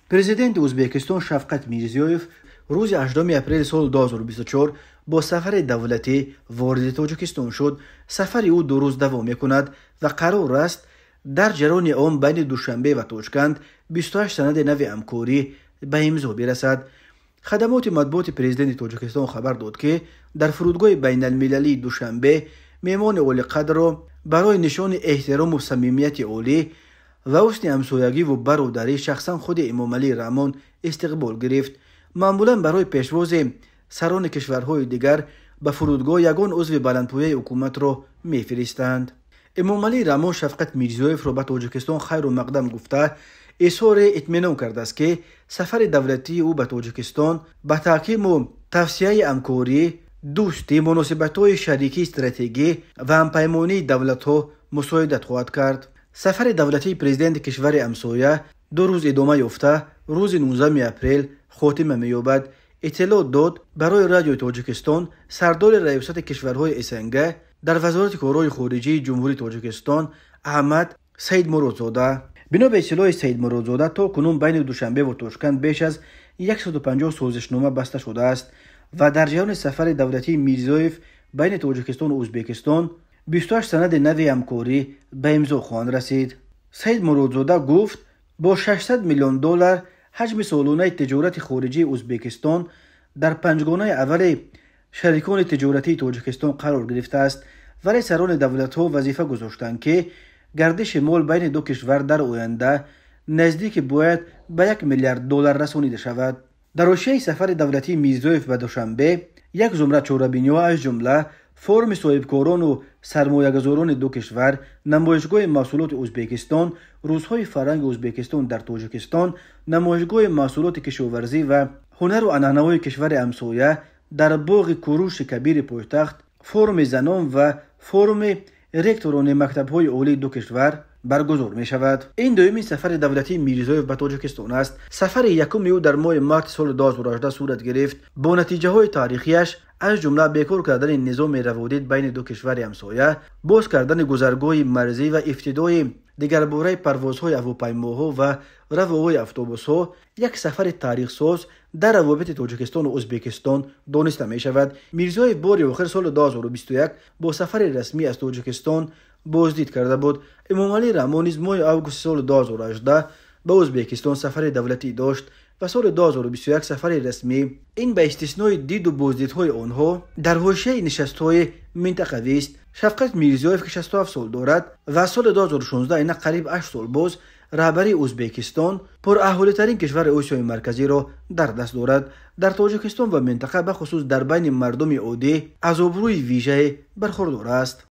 Президенти Ӯзбекистон Шавкат Мирзиёев рӯзи 8 апрели соли 2024 бо сафари давлатӣ вориди Тоҷикистон шуд. Сафари ӯ 2 рӯз давом мекунад ва қарор аст дар ҷараёни он байни Душанбе ва Тошканд 28 санади нави ҳамкорӣ ба имзо бирасад. Хадамоти матбуоти президенти Тоҷикистон хабар дод, ки дар фурудгоҳи байналмилалии Душанбе меҳмони олиқадрро барои нишони эҳтирому самимияти олӣ ва ҳусни ҳамсоягиву бародарӣ шахсан худи Эмомалӣ Раҳмон истиқбол гирифт. Маъмулан барои пешвози сарони кишварҳои дигар ба фурудгоҳ ягон узви баландпояи ҳукуматро мефиристанд. Эмомалӣ Раҳмон Шавкат Мирзиёевро ба Тоҷикистон хайру мақдам гуфта, изҳори итминон кардааст, ки сафари давлатии ӯ ба Тоҷикистон ба таҳкиму тавсияи ҳамкорӣ, дӯстӣ, муносибатҳои шарикии стратегӣ ва ҳампаймонии давлатҳо мусоидат хоҳад кард. Сафари давлатии президенти кишвари ҳамсоя 2 рӯз идома ёфта, рӯзи 19 апрел хотима меёбад. Иттилоъ дод барои Радиои Тоҷикистон сардори раёсати кишварҳои СНГ дар Вазорати корҳои хориҷии Ҷумҳурии Тоҷикистон Аҳмад Саидмуродзода. Бино ба иттилои Саидмуродзода, то кунун байни Душанбе ва Тошканд беш аз 150 созишнома баста шудааст ва дар ҷараёни сафари давлатии Мирзиёев байни Тоҷикистону Ӯзбекистон 28 санади нави ҳамкорӣ ба имзо хоҳанд расид. Саидмуродзода гуфт, бо 600 миллион доллар ҳаҷми солонаи тиҷорати хориҷии Ӯзбекистон дар панҷгонаи аввали шарикони тиҷоратии Тоҷикистон қарор гирифтааст, вале сарони давлатҳо вазифа гузоштанд, ки гардиши мол байни ду кишвар дар оянда наздики бояд ба 1 миллиард доллар расонида шавад. Дар ҳошияи сафари давлатии Мирзиёев ба Душанбе як зумра чорабиниҳо, аз ҷумла форуми соҳибкорону сармоягузорони ду кишвар, намоишгоҳи маҳсулоти Ӯзбекистон, рӯзҳои фарҳанги Ӯзбекистон дар Тоҷикистон, намоишгоҳи маҳсулоти кишоварзӣ ва ҳунару анъанаҳои кишвари ҳамсоя дар боғи Куруши Кабири пойтахт, форуми занон ва форуми ректорони мактабҳои олии ду кишвар баргузор мешавад. Ин дуюмин сафари давлатии Мирзиёев ба Тоҷикистон аст. Сафари якуми ӯ дар моҳи марти соли 2018 сурат гирифт. Бо натиҷаҳои таърихиаш, аз ҷумла бекор кардани низоми раводид байни ду кишвари ҳамсоя, боз кардани гузаргоҳи марзӣ ва ифтидои дигарбораи парвозҳои ҳавопаймоҳо ва равоҳои автобусҳо, як сафари таърихсоз дар равобити Тоҷикистону Ӯзбекистон дониста мешавад. Мирзиёев бори охир соли 2021 бо сафари расмӣ аз Тоҷикистон боздид карда буд. Эмомалӣ Раҳмон низ моҳи августи соли 2018 ба Ӯзбекистон сафари давлатӣ дошт ва соли 2021 сафари расмӣ. Ин ба истиснои диду боздидҳои онҳо дар ҳошияи нишастҳои минтақавист. Шавкат Мирзиёев, ки 67 сол дорад ва соли 2016 ина қариб 8 сол боз раҳбарии Ӯзбекистон, пураҳолитарин кишвари Осиёи Марказиро дар даст дорад, дар Тоҷикистон ва минтақа, бахусус дар байни мардуми оддӣ, аз обрӯи вижае бархурдор аст.